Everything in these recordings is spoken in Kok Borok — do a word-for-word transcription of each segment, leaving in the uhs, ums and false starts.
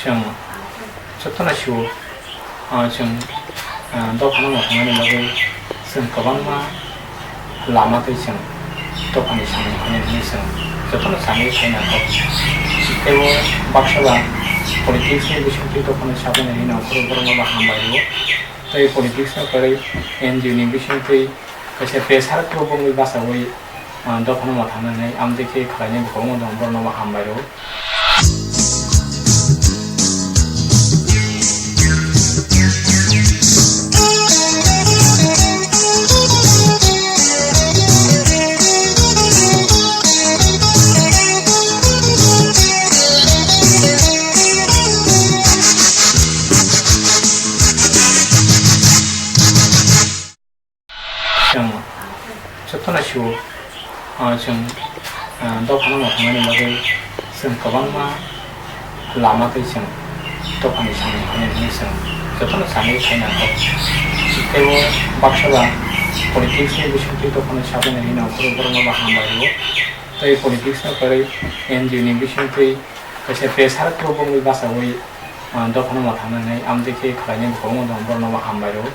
Chwng jotono sio, ah, chwng, ah, dophano mwthangmani bagwi chwng kwbangma lama tei chwng dophani samung khainai hwnwi chwng jotono sanwi khai nangkha. Tei o baksa ba politics ni bisingtwi dophano sabainai hwnwi nongkhoro borokno bo hambai rwo. Tei politics no kwrwi N G O ni bisingtwi kaisa pressure group wngwi bachaui, ah, dophano mwthangna hwnwi amtwi khe khlainai bo kwbangma dong, borokno bo hambai rwo. Chwng jotono sio, ah, chwng, ah, dophano mwthangmani bagwi chwng kwbangma lama tei chwng dophani samung khainai hwnwi chwng jotono sanwi khai nangkha. Tei o baksa ba politics ni bisingtwi dophano sabainai hwnwi nongkhoro borokno bo hambai rwo. Tei politics no kwrwi N G O ni bisingtwi kaisa pressure group wngwi bachaui, ah, dophano mwthangna hwnwi amtwi khe khlainai bo kwbangma dong, borokno bo hambai rwo.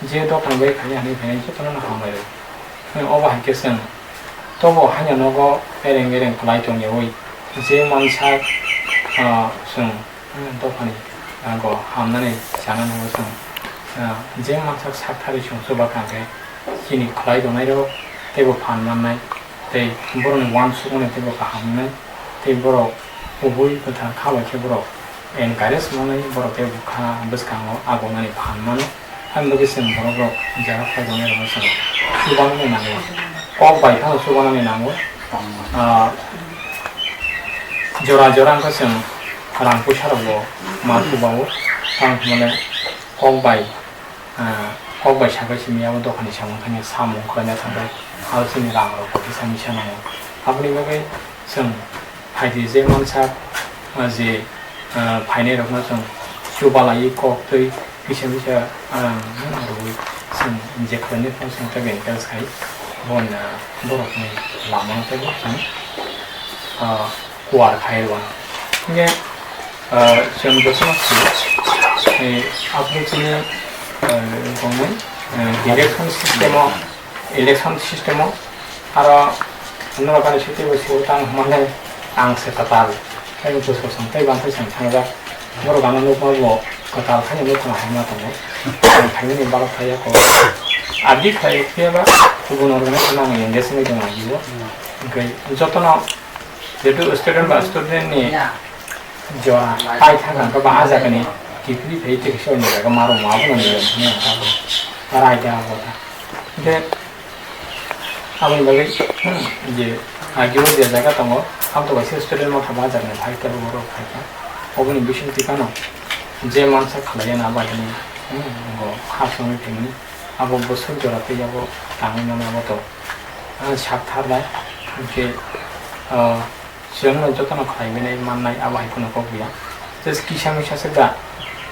Je dophani bai khaina hwnwi phainai jotono no hambai rwo. Obo hai khe chwng tobo haino nogo ereng ereng kwlai tongyaui je mansak, ah, chwng, ah, dophani, ah, go hamnani chanani bo chwng, ah, je mansak sak thari chwng chuba kha khe chini khwlai tongnai rok teibo phan mannai. Tei borokni uansukmani teibo kaham wngnai, tei borok kubui kwthar kha bai khe borok encourage manwi borok tei bwkha bwskango agonani phan mano. Aboni bagwi chwng borok rok jara phai tongnai rokno chwng chubanani nango, kok bai phano chubanani nango. Ah, jora jora wngkha chwng rang puisa rokbo ma chubango, tamo hwnmale kok bai Ah, kok bai sabai simi abo dophani samung thangya samung khlaina thangkhe abo chini rang rok kisa misa nango. Aboni bagwi chwng phaidi je mansak, ah, je, ah, phainai rokno chwng chubalaiwi kok twi kisa misa, ah, rwui chwng je khlainai phano chwng teibo encourage khai bo, ah, borokni lama no teibo chwng, ah, kuar khai rwna. Hingke, ah, chwng jotono sio, eh, aboni chini, eh, gongmani, eh, election system o, election system o, aro norok ani sitio bo sio tang hwnmale ang se kwtal, tei bwswk song tei bantei song thangjak, borok ano nukma bo kwtal khaino nukha hai ma tongo, ang phaimani balok thaiya ko, adi khlai phiya ba kubun organization ang engage wngwi tong agio, hingke jotono Jehetu student ba student ni jora pai thang kha ba ah jaga ni kiphilwi phai tei kisa ni jaga maro ma bo ni ni ta rai da bo ta. Hingke aboni bagwi, hmm, je agi o je jaga tongo, abo to kaisa student ma thang ba ah jaga ni phai ta bo ro phai kha. Oboni bising twi phano je mansa khlai ya na bai ni, hmm, bo ha songwi phai mani abo bwswk jora tei abo tangwi mano abo to. Ah, sak tharnai, hingke, ah, chwngno jotono khlai mannai, mannai, abo hai kheno kok ya. Just kisa misa se da,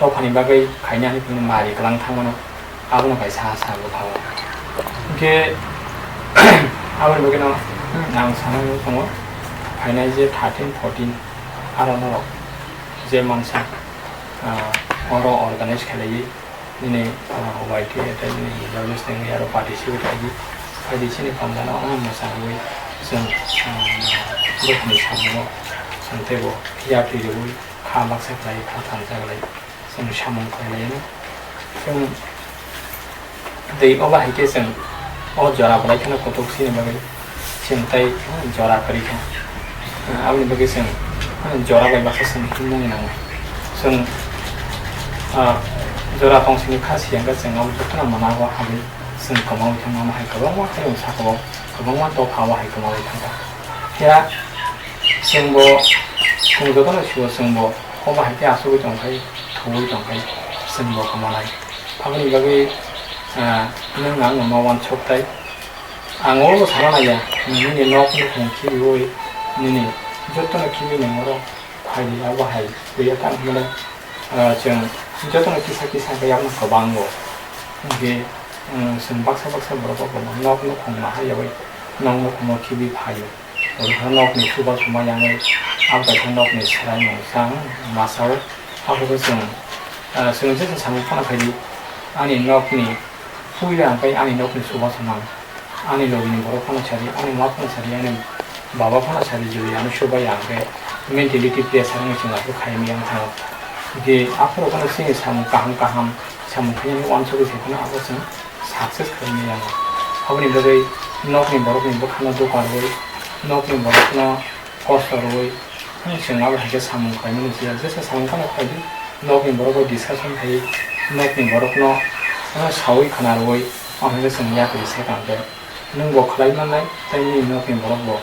dophani bagwi khaina hai kheno mari kwlang thangmano, abono kaisa sa bwkha o. Hingke, aboni bagwino, hmm, ang sanani tongo, phainai je thirteen, fourteen, aro norok je mansa, ah, oro organize khlaiwi, Nini, ah, Y T A tei nini service tei aro participate khaidi, khaidi chini panda no, ah, mwchangwi chwng, ah, bukhukni samungo chwng teibo yapri rwui kha baksa khlai, kha thansa khlai chwng samung khlai laino. Chwng tei obo hai khe chwng o jora belai kheno kutuk sini bagwi. Chwng tei jora kwrwi kha. Aboni bagwi chwng jora bai baksa chwng himnani nango. Chwng, ah, jora tong sini kha siyang khe chwng abo jotono manago habwi chwng kwmawi thangma hai kwbangma hayung sakao kwbangma dopha o hai kwmawi thangkha. Phiya chwngbo chwng jotono sio chwngbo obo hai khe achugwi tongkhai, thuwi tongkhai chwngbo kwmanai. Aboni bagwi, ah, nwng ang no ma uansuk tai. Ang o sana naiya, nini nok nukhung khibiwi, nini jotono khibi nang oro phaidi abo hai twiya tang hwnmale, ah, chwng jotono kisa kisa khe yakno kwbango. Hwnkhe, um, chwng baksa baksa borok bo nok nukhung ma hai yawi nok nukhungo khibi phaio. Oro khe nokni chuba chuma yangwi, abo kaisa nokni swraimung chang masa o. Aphuru chwng, ah, chwng jesa samung phano khaidi, ani nokni puila hwnkhe ani nokni chubachu nang, ani logini borok phano sadi, ani ma phano sadi, ani baba phano sadi, jodi ano chubai ya hwnkhe mentality pressure wngwi chwng aphuru khaimani yang thango. Hwnkhe aphuru phano chini samung kaham kaham samung khainani uansugwi se phano abo chwng success khaimani yang. Aboni bagwi nokni borokni bwkhano doka rwui, nokni borokno kosto rwui, hmm, chwng abo hai khe samung khlaimani se, jesa samung phano khlai di, nokni borok bai discussion khai, nokni borokno, ah, saui khna rwui, ah, hai khe chwng yapri se tang khe, nwng bo khlai mannai, tei nini nokni borok bo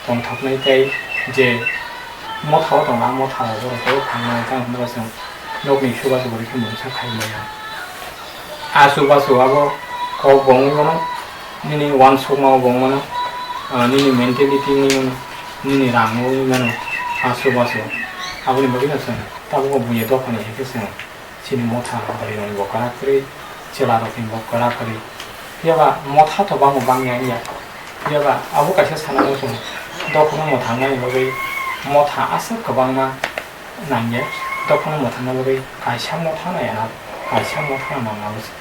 tongthoknai, tei je motha o tongo, a motha rok borok tei thangnai, tamo hwnba chwng nokni chubachu bo rikhe mungsa khai maya. Achu bachu abo kok bo wngwi mano, nini uansukma bo wngwi mano, ah, nini mentality wngwi mano, nini rang wngwi mano, achu bachu. Aboni bagwino chwng tabukbo buya dophani hai khe chwng chini motha hamari rokni bo kwrak kwrwi, chwla rokni bo kwrak kwrwi. Phiya ba motha to bangma bangya wngya. Phiya ba abo kaisa sana wngkha, dophano mwthangnani bagwi motha aswk kwbangma nangya, dophano mwthangna bagwi kaisa motha nai ano, kaisa motha nang abo se.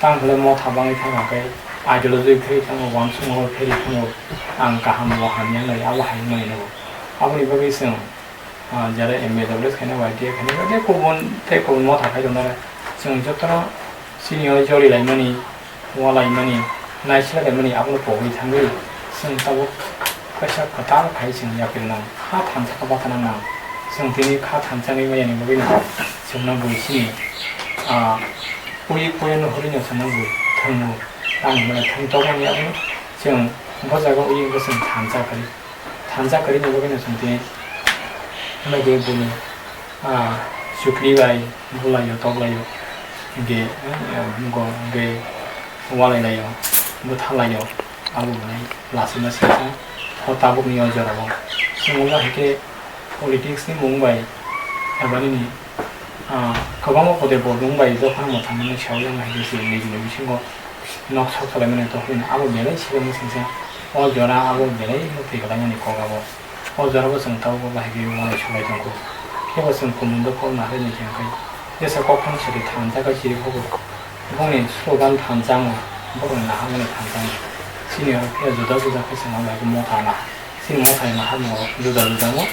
Tamo hwnle motha bangwi thangma khe ideology pheri thango, uansukmung pheri thango, ang kaham bo hamya nai abo hai wngmani nogo. Aboni bagwi chwng, ah, jara M A W S khaina, Y T A khaina, tei kubun, tei kubun motha khai tongnai. Chwng jotono chini o jori laimani, walaimani, naisla laimani abono pogwi thangwi chwng tabuk kaisa kwtal khai chwng yapri nang, kha thansa khe bathana nang. Chwng tini kha thansa wngwi maya ni bagwi no chwngno bui chini, ah, ui ui no hurino chwngno bui thwngwi tang mani thwng tokmani abono chwng bo jaga ui wngkhe chwng thansa kari. Thansa kwrwini bagwino chwng tini, hwnba khe bini, ah, chukri bai bulaio, toklaio, hwnkhe, eh, nugo hwnkhe walailaio, bwthalaio, abo belai lachima singsa o tabukni o jorao. Chwng wngkha hai khe politics ni mung bai eba nini, ah, kwbangma kode bo mung bai dophano mwthangmani sawi wngkha hai khe chwng nijini bisingo nok sok salaimani tongphuru abo belai sirokma singsa. O jora abo belai no twi kwlaimani kok abo. O jora bo chwng tabuk bo bahai khe uanai subai tongo. Khe bo chwng kumun dophano naharwi naikhe hwnkhe jesa kok phano sadi thansa khe chiri kho bo. Bongni slogan thansa mo, borokni naharmani thansa mo. Chini oro phiya juda juda khe chwng abo hai khe motha na. Chini mothani naharmung juda juda no.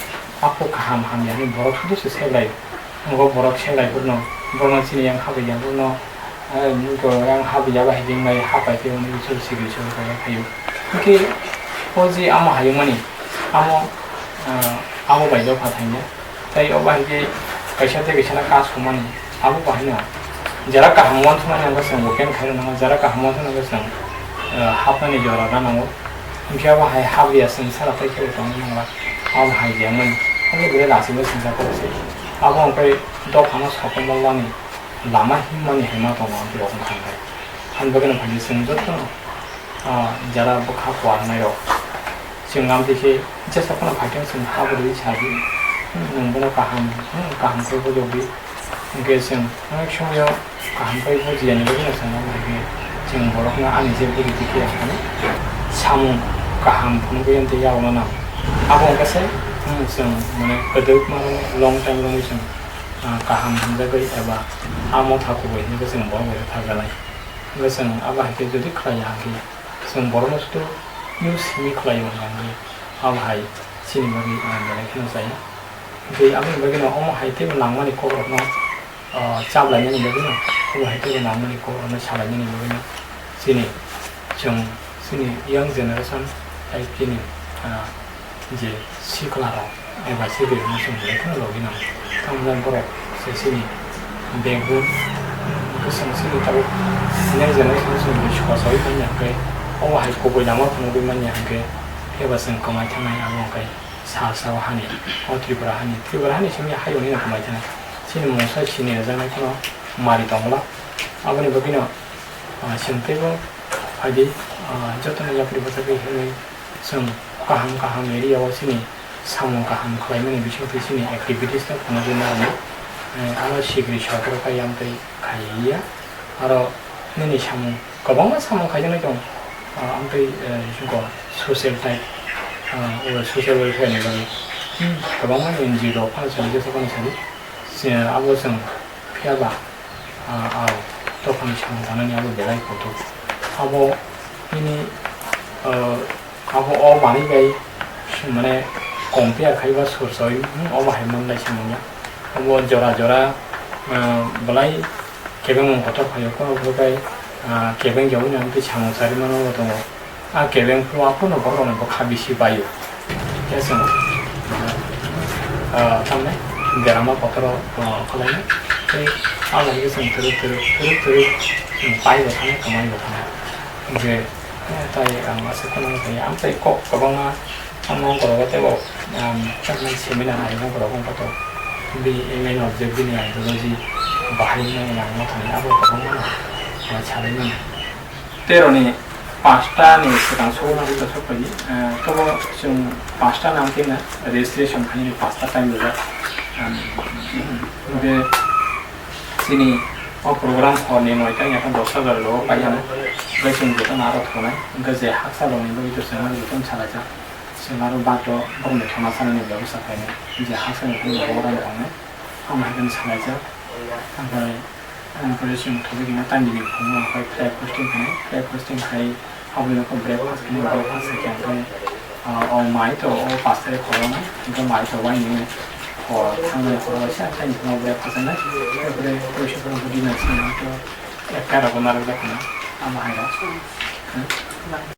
Aphuru kaham hamya hinwi borok sudu se sebrai. Nogo borok sebrai phuru no, borokno chini yang habwi ya phuru no, eh, yang habwi ya ba hai khe bai hap bai khe hwnwi chwng sikiri chwng kaya phaio. Hwnkhe o je amo hayungmani, amo, ah, amo bai dopha thangya. Tei o bahai khe kaisa tei kaisa no kasumani, abo bahai no jera kaham uansukmani ang khe chwng bo ken khai rwna, jera kaham uansukmani ang khe chwng, ah, hapnani jora rwna nango. Hwnkhe abo hai hap ya chwng sara tei khe bo tongna nangla. Abo hai je mani, abo belai lachima singsa kok se. Abo hwnkhe dophano sokomorlani lama himmani hai ma tongo ang khe rokno thangkhe. Ani bagwi no phaidi chwng jotono, ah, jara bwkha kuarnai rok. Chwng amtwi khe jesa phano phaikhe chwng hap rwui sadi, hmm, nwng bono kaham, hmm, kaham khe bujokdi. Hwnkhe chwng onek somoyo kaham khe bujiyani bagwino chwng omo hai khe chwng borokno ani je bujidi khe ang phano samung kaham phunugwi tei yago nang. Abo hwnkhe se, hmm, chwng mane kwdwkma long time romwi chwng, ah, kaham hwnjagwi eba a motha kubui hwnjagwi chwng borok bai khe thapjaknai. Hwnkhe chwng abo hai khe jodi khlai ya hwnkhe chwng borokno sudu news simi khlai ya hwnkhe abo hai chini bagwi, ah, belai kheno chaya. Tei aboni bagwino omo hai teibo nangmani kokrokno, ah, chaplainani bagwino, omo hai teibo nangmani kokrokno salainani bagwino chini, chwng, chini young generation, tei chini, ah, je sikla rok, eba sikla rok chwng belai kheno logi nango. Tamni borok se chini backbone, hwnkhe chwng chini tabuk next generation chwng belai sosa wi manya hwnkhe, omo hai kubui lama phunugwi manya hwnkhe, eba chwng kwmai thangnai abo hwnkhe. Salsa o hani, o Tripura hani, Tripura hani simi hayung hino kwmai thana. Chini mungsa sini rwjaknai phano mari tongla. Aboni bagwino, ah, chwng teibo phaidi, ah, jotono yapri bwsakhe hinwi chwng kaham kaham area o chini samung kaham khlaimani bisingtwi chini activities no phunugwi narwknai. Eh, ano sikri sokro khe yamtwi khaiya. Aro nini samung Kwbangma samung khaijaknai tongo, ah, amtwi, eh, jwngo social type, ah, o social welfare ni bagwi, hmm, kwbangma N G O rok phano sadi, jesa phano sadi. Abo chwng phiya ba, ah, ah, dophani samung tanani abo belai kotor. Abo nini, ah, abo o manwi bai, mane, compare khai ba sur soi, hmm, obo hai manlai se nangya. Abo jora jora, ah, belai kebengmung kotor phaio, kono kono bai, ah, kebeng jaui nang tei samung charwi mano bo tongo. A kebeng phuru aphuru borok rokni bwkha bisi baio. Khe chwng, ah, tamni derama kotor o, ah, khlainai. Tei abo hai khe chwng twrwk twrwk, twrwk twrwk, chwng pai bo thangnai, kwmai bo thangnai. Hwnkhe, eh, tai ang aswk kheno tei ang tai kok kwbangma ang nokologo teibo, um, tamni seminar hai nokologo wngkha to. Bini main object bini ideology bahai nai ang ma thangwi abo kwbangma, ah, salai mano. Teroni pasta ni swkang sokna rwgwi tongthok phaidi, eh, tobo chwng pasta nang khe na registration khainani pasta time rijak. Em, hwnkhe chini o program horni noita ya dosta jora logo paiyana. Hwnkhe chwng jotono aro thongnai. Hwnkhe je haksa rokni bagwi to chwng jotono salaijak. Chwng aro bato borokni thangna sanani bebosta khainai. Je haksa rokni program tongnai. Omo hai khe salaijak. Omo hai khe chwng thangwi khe tamni phungo hwnkhe flag hoisting khainai, flag hoisting khai aboni ukhuk breakfast khainai, breakfast khe hwnkhe, ah, o mai to o pasta khoroknai, hwnkhe mai to wainwi hor thangmani khorok waisa, tamni phungo breakfast khainai, hwnkhe tei sophoro dinner se hwnkhe ekta rogo narwkjak khainai, omo hai rok.